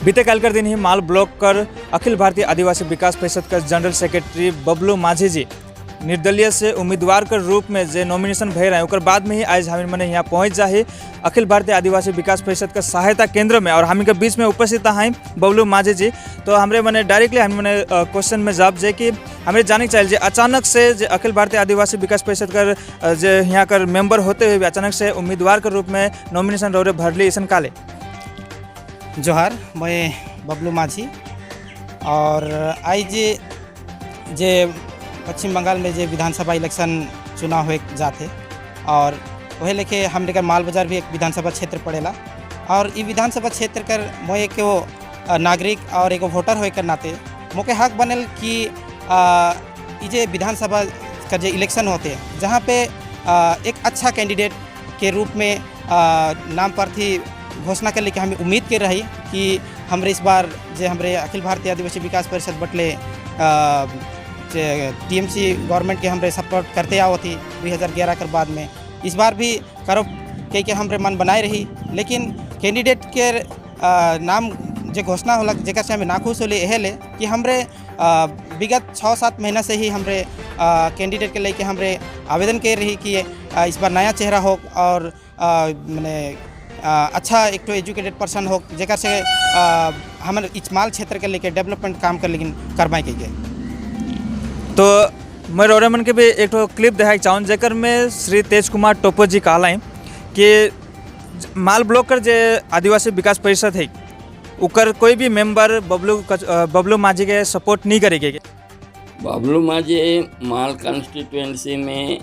बीते काल कर दिन ही माल ब्लॉक कर अखिल भारतीय आदिवासी विकास परिषद का जनरल सेक्रेटरी बबलू माझी जी निर्दलीय से उम्मीदवार के रूप में जे नॉमिनेशन भय रहे, ओकर बाद में ही आज हम मने यहाँ पहुँच जाए अखिल भारतीय आदिवासी विकास परिषद का सहायता केंद्र में और हम के बीच में उपस्थित हैं बबलू माझी जी। तो हमरे मने डायरेक्टली हम मने क्वेश्चन में जाब जे कि हमें जाने के चाहिए जे अचानक से जे अखिल भारतीय आदिवासी विकास परिषद कर जे यहाँ कर मेंबर होते हुए भी अचानक से उम्मीदवार के रूप में नॉमिनेशन रौरे भरली, ऐसा काले? जोहार, मैं बबलू माझी और आज जे पश्चिम बंगाल में जे विधानसभा इलेक्शन चुनाव हो जाते और वही लेके हमरे का माल बाजार भी एक विधानसभा क्षेत्र पड़ेला और ई विधानसभा क्षेत्र कर मैं एक वो नागरिक और एगो वोटर होए के नाते मोके हक बनल कि ई जे विधानसभा का जे इलेक्शन होते, जहाँ पे एक अच्छा कैंडिडेट के रूप में नाम प्रार्थी घोषणा कर लेके हमें उम्मीद के रही कि हमरे इस बार जे हमरे अखिल भारतीय आदिवासी विकास परिषद बटले टीएमसी गवर्नमेंट के हमरे सपोर्ट करते आओ थी 2011 के बाद में, इस बार भी करो के हमरे मन बनाए रही। लेकिन कैंडिडेट के नाम जे घोषणा होला, जेकर से हमें नाखुश होली, एहे ले कि हमरे विगत 6-7 महीना से ही हमरे कैंडिडेट के लेके हमरे आवेदन कर रही कि इस बार नया चेहरा हो और माने अच्छा एक तो एजुकेटेड पर्सन हो, जेकर से हमर इचमाल क्षेत्र के लेके डेवलपमेंट काम कर लेकिन करवाए के। तो मैं रौरे मन के भी एक ठो क्लिप देखाए चाहूँ, जेकर में श्री तेज कुमार टोपो जी कहला कि माल ब्लॉक कर जे आदिवासी विकास परिषद है, उकर कोई भी मेंबर बबलू माझी के सपोर्ट नहीं करेगी। बबलू माझी माल कॉन्स्टिट्यूएंसी में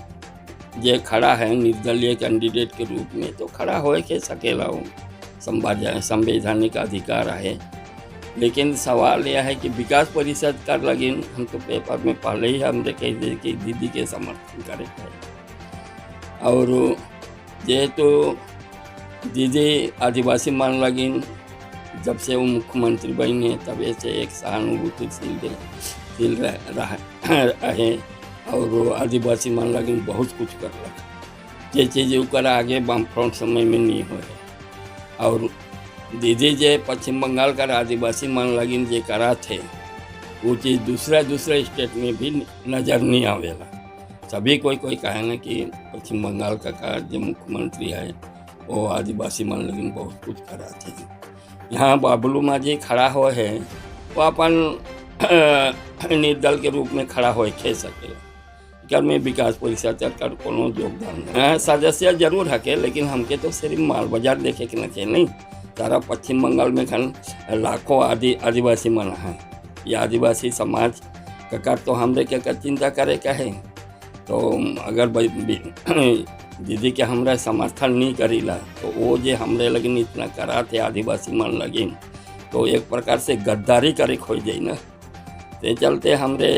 जे खड़ा है निर्दलीय कैंडिडेट के रूप में, तो खड़ा हो के सकेला, वो संवैधानिक अधिकार है। लेकिन सवाल यह है कि विकास परिषद कर लगिन हम तो पेपर में पहले ही हम कह दे कि दीदी के समर्थन करे थे और जे तो दीदी आदिवासी मन लगिन जब से वो मुख्यमंत्री बने, तब से एक सहानुभूतिशील दिल रह रहे और वो आदिवासी मन लगिन बहुत कुछ कर रहा, जे चीज़ ओकर आगे वाम फ्रंट समय में नहीं हो। और दीदी जे पश्चिम बंगाल का आदिवासी मन लगिन जे करा थे, वो चीज़ दूसरा दूसरा स्टेट में भी नज़र नहीं आवेला। सभी कोई कोई कहे ना कि पश्चिम बंगाल का जो मुख्यमंत्री है, वो आदिवासी मन लगिन बहुत कुछ करा थे। यहाँ बबलू माझी खड़ा हो है, वो अपन निर्दल के रूप में खड़ा हो खे सकेला। एकर में विकास परिषद कर कोनो योगदान नहीं है। सदस्य जरूर हके, लेकिन हमके तो सिर्फ माल बाजार देखे के न नहीं, सारा पश्चिम बंगाल में खन लाखों आदि आदिवासी मन हैं। ये आदिवासी समाज का तो हमरे के का चिंता करे का है। तो अगर दीदी के हमरा समर्थन नहीं करीला, तो वो जे हमरे लगिन इतना करा थे आदिवासी मन लगिन, तो एक प्रकार से गद्दारी करे हो जाई ना। ते चलते हमरे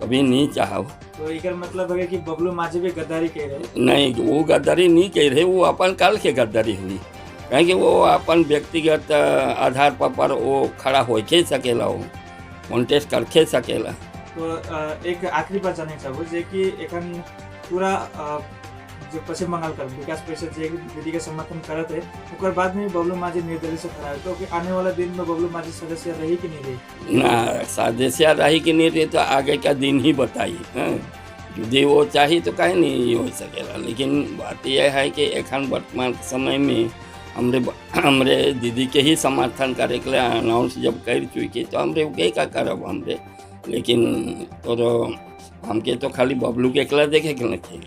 कभी नहीं चाहब। तो एकर मतलब है कि बबलू माझी भी गद्दारी कह रहे? नहीं, वो गद्दारी नहीं कह रहे, वो अपन काल के गद्दारी हुई, काहे कि वो अपन व्यक्तिगत आधार पर वो खड़ा हो के सकेला, वो कॉन्टेस्ट करके सकेला। तो एक आखिरी बात जाने चाहबो जे कि एखन पूरा जो पश्चिम बंगाल का विकास परिषद जे दीदी के समर्थन करत है, ओकर बाद में बबलू माझी निर्दलीय से खड़ा है, तो कि आने वाला दिन में बबलू माझी सदस्य रही कि नहीं रही? ना, सदस्य रही कि नहीं रही तो आगे का दिन ही बताई। हाँ, यदि वो चाही तो काहे नहीं हो सकेला। लेकिन बात यह है कि एखन वर्तमान समय में हमरे हमरे दीदी के ही समर्थन करे के लिए अनाउंस जब कर चुकी, तो हमरे के का करब हमरे। लेकिन तो हमके तो खाली बबलू के अकेला देखे के नहीं,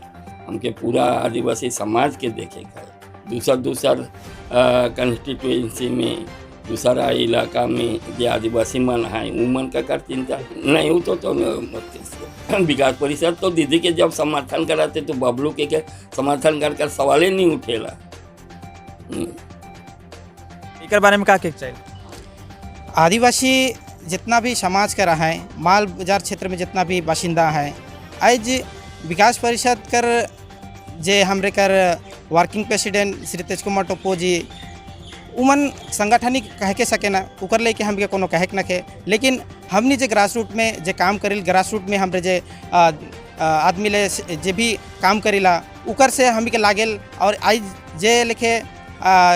हमके पूरा आदिवासी समाज के देखे का है। दूसर दूसर कॉन्स्टिट्यूएंसी में, दूसरा इलाका में जो आदिवासी मन है, उ मन का कर चिंता नहीं। वो तो विकास परिषद तो दीदी के जब समर्थन कराते, तो बबलू के समर्थन कर कर सवाल ही नहीं उठेला। एकर बारे में का के चाहिए? आदिवासी जितना भी समाज का रहा है, माल बाजार क्षेत्र में जितना भी बाशिंदा हैं, आज विकास परिषद कर जे हमरे कर वर्किंग प्रेसिडेंट श्री तेज कुमार टोप्पो जी, उमन संगठनिक कह के सके ना, उकर लेके हमके कोनो कहे के न के। लेकिन हमनी जे ग्रास रूट में जे काम करिल, ग्रास रूट में हमरे जे आदमी ले जे भी काम करीला, उकर से हमके लागेल। और आज जे लेखे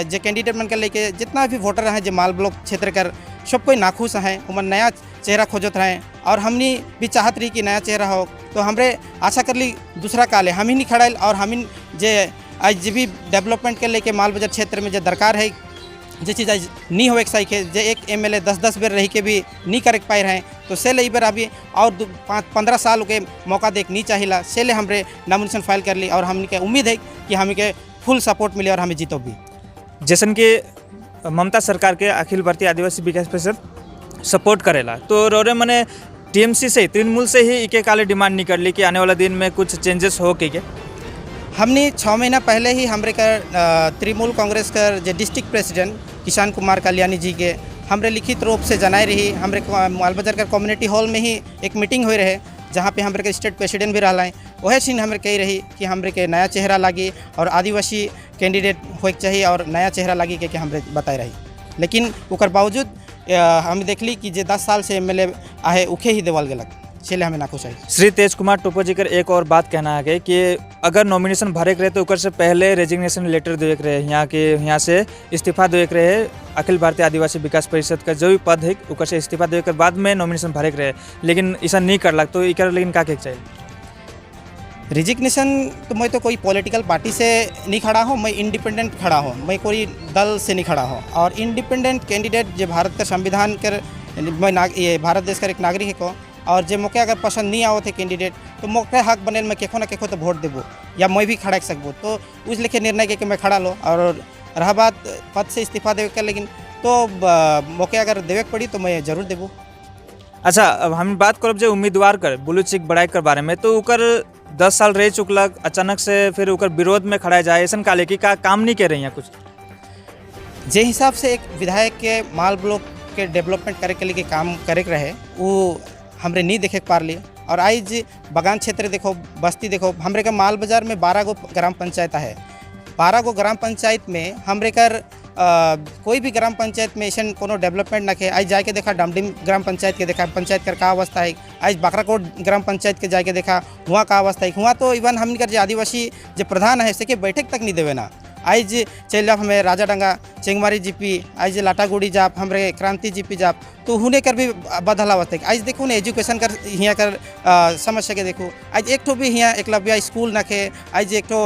जे कैंडिडेट मन के लेके जितना भी वोटर हैं, जे माल ब्लॉक क्षेत्र कर सब कोई नाखुश हैं, उमन नया चेहरा खोजत रहे और हमनी भी चाहत रही कि नया चेहरा हो, तो हमरे आशा कर ली दूसरा काले हम ही नहीं खड़ाइल। और हम जे आज जे भी डेवलपमेंट के लेके माल बाजार क्षेत्र में जो दरकार है, जे चीज़ आज नहीं होए के सही, जे एक एमएलए 10-10 बेर रही के भी नहीं करे पाए रहे, तो से ले ई बेर अभी और 5-15 साल के मौका देख नहीं चाहिला, से ले हमरे नॉमिनेशन फाइल कर ली और हमने के उम्मीद है कि हमें के फुल सपोर्ट मिले और हमें जीतो भी। जैसन कि ममता सरकार के अखिल भारतीय आदिवासी विकास परिषद सपोर्ट करेला, तो रोरे मने टीएमसी से, तृणमूल से ही इके काले डिमांड नहीं कर ली कि आने वाला दिन में कुछ चेंजेस हो के? हमने 6 महीना पहले ही हमरे कर तृणमूल कांग्रेस कर जो डिस्ट्रिक्ट प्रेसिडेंट किसान कुमार कल्याणी जी के हमरे लिखित रूप से जनाई रही। हमरे माल बाजार कर कम्युनिटी हॉल में ही एक मीटिंग हुई रहे, जहाँ पे हमरे के स्टेट प्रेसिडेंट भी रहा है। वह सीन हमरे कही रही कि हमरे के नया चेहरा लागी और आदिवासी कैंडिडेट होए के चाहिए और नया चेहरा लागी के हमरे बताए रही। लेकिन ओकर बावजूद हम देखली कि जे 10 साल से एमएलए आहे, उखे ही देवल गेलक, इसलिए हमें नाखुश है। श्री तेज कुमार टोपो जी कर एक और बात कहना है कि अगर नॉमिनेशन भरे के रहे तो ओकर से पहले रेजिग्नेशन लेटर देवे के रहे, यहाँ के यहाँ से इस्तीफा देवे के रहे। अखिल भारतीय आदिवासी विकास परिषद का जो भी पद है, ओकर से इस्तीफा देवे के बाद में नॉमिनेशन भरे के रहे, लेकिन ऐसा नहीं करलक, तो इकर लेकिन का के चाहिए? रिजिग्नेशन तो मैं तो कोई पॉलिटिकल पार्टी से नहीं खड़ा हूँ, मैं इंडिपेंडेंट खड़ा हूँ, मैं कोई दल से नहीं खड़ा हूँ। और इंडिपेंडेंट कैंडिडेट जो भारत का संविधान कर मैं ये भारत देश का एक नागरिक है को और जे मोके अगर पसंद नहीं आवत है कैंडिडेट, तो मोके हक बने मैं केखो ना केखो तो वोट देबो या मैं भी खड़ा सकबो। तो उस लेखे निर्णय के कि मैं खड़ा लो। और रहा बात पद से इस्तीफा देवे के, लेकिन तो मोके अगर देवे के पड़ी तो मैं जरूर देबो। अच्छा, अब हम बात करब जे उम्मीदवार कर ब्लू चिक बड़ाई कर बारे में, तो ओकर 10 साल रह चुकलक, अचानक से फिर ओकर विरोध में खड़ा जाए, ऐसा काले कि का काम नहीं कर रही हैं कुछ? जे हिसाब से एक विधायक के माल ब्लॉक के डेवलपमेंट करे के लिए काम करे के रहे, वो हमरे नहीं देखे के पारली। और आज बगान क्षेत्र देखो, बस्ती देखो, हमरे के माल बाजार में 12 गो ग्राम पंचायत है। 12 गो ग्राम पंचायत में हमरे कर कोई भी ग्राम पंचायत में ऐसा कोनो डेवलपमेंट न के। आज जाके देखा डमडिम ग्राम पंचायत के, देखा पंचायत कर का अवस्था है। आज बाकराकोट ग्राम पंचायत के जाके देखा, वहाँ का अवस्था है। वहाँ तो इवन हमन कर जो आदिवासी जो प्रधान है, से के बैठक तक नहीं देवे ना। आज चल जाप हमें राजाडंगा चेंगमारी जीपी, आज लाटागुड़ी जाप, हमरे क्रांति जीपी जाप, तो हुने कर भी बदला अवस्था है। आज देखो ना एजुकेशन कर हियाँ कर समस्या के देखो, आज एक ठो भी हियाँ एकलव्य स्कूल नखे, आज एक ठो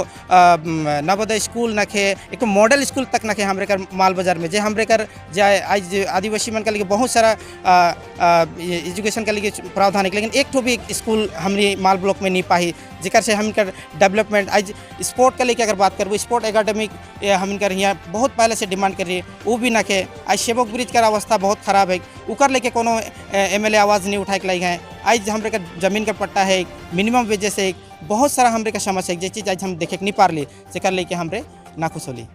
नवोदय स्कूल नखे, एक ठो मॉडल स्कूल तक नखे हमरे कर माल बाजार में। जे हमरे कर जे आज आदिवासी मन के लिए बहुत सारा एजुकेशन के लिए प्रावधान है, लेकिन एक ठो भी स्कूल हमने माल ब्लॉक में नहीं पाही, जेकर से हम कर डेवलपमेंट। आज स्पोर्ट के लेके अगर बात करबो, स्पोर्ट एकेडमी हम कर यहाँ बहुत पहले से डिमांड कर रही है, वो भी नखे। आज सेवक ब्रिज कर अवस्था बहुत खराब है, उकर लेके कोनो एमएलए आवाज़ नहीं उठाए के लायक है। आज हमरे का जमीन का पट्टा है, मिनिमम वेजेस है, बहुत सारा हमरे का समस्या है, जे चीज़ आज हम देखे के नहीं पारली, जेकर लेके हमरे नाखुश होली।